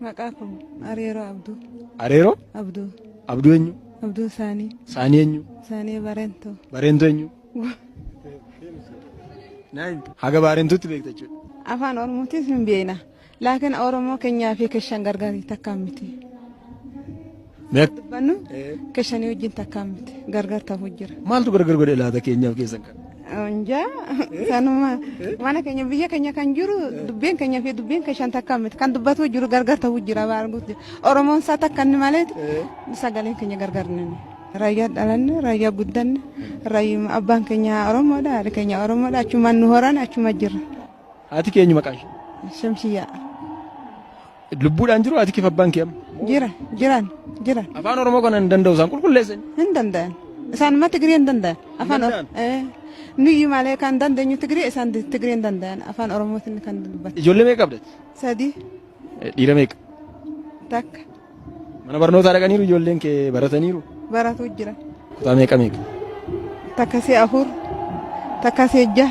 Maqaa koo Areeroo Abduu. Areeroo? Abduu. Abduu eenyu? Abduu Saanii. Saanii eenyu? Saanii Barentoo. Barentoo eenyu? Haga Baarentuutti beekta jechuudha. Afaan Oromootis hin beekna. Laakiin Oromoo keenyaa fi keshan gargari takkaa miti. Dubbannu keshanii wajjin takkaa miti. Gargar ta'uu jira. Maaltu gargar godhe laata keenyaaf keessan kana? Injaa sanuma mana keenya biyya keenya kan jiru dubbeen keenya fi dubbeen keshan takkaa miti. Kan dubbatu jiru gargar ta'uu jira baarguutti. Oromoon isaa takka inni malee sagaleen keenya gargar ni. Raayyaa dhalanne, raayyaa guddanne, raayyuma abbaan keenya Oromoodha, haadhi keenya Oromoodha, achumaan nu horan, achuma jirra. Haati kee eenyu maqaan ishee? Shamsiyyaa. Lubbuudhaan jiru haati keef abbaan kee amma? Jira, jiran, jiran. Afaan Oromoo kana hin danda'u isaan qulqulleessan. Hin danda'an. Isaanuma Tigree hin danda'an. Afaan danda'an? Nuyyi malee kan dandeenyu Tigree isaan Tigree hin danda'an. Afaan Oromootiin kan dubbatan. Ijoollee meeqa qabda? Sadii. Dhiira meeqa? Takka. Mana barnootaa dhaqaniiru ijoolleen kee barataniiru? Baratu jira. Kutaa meeqa meeqa? Takka si'a 4, takka si'a 6.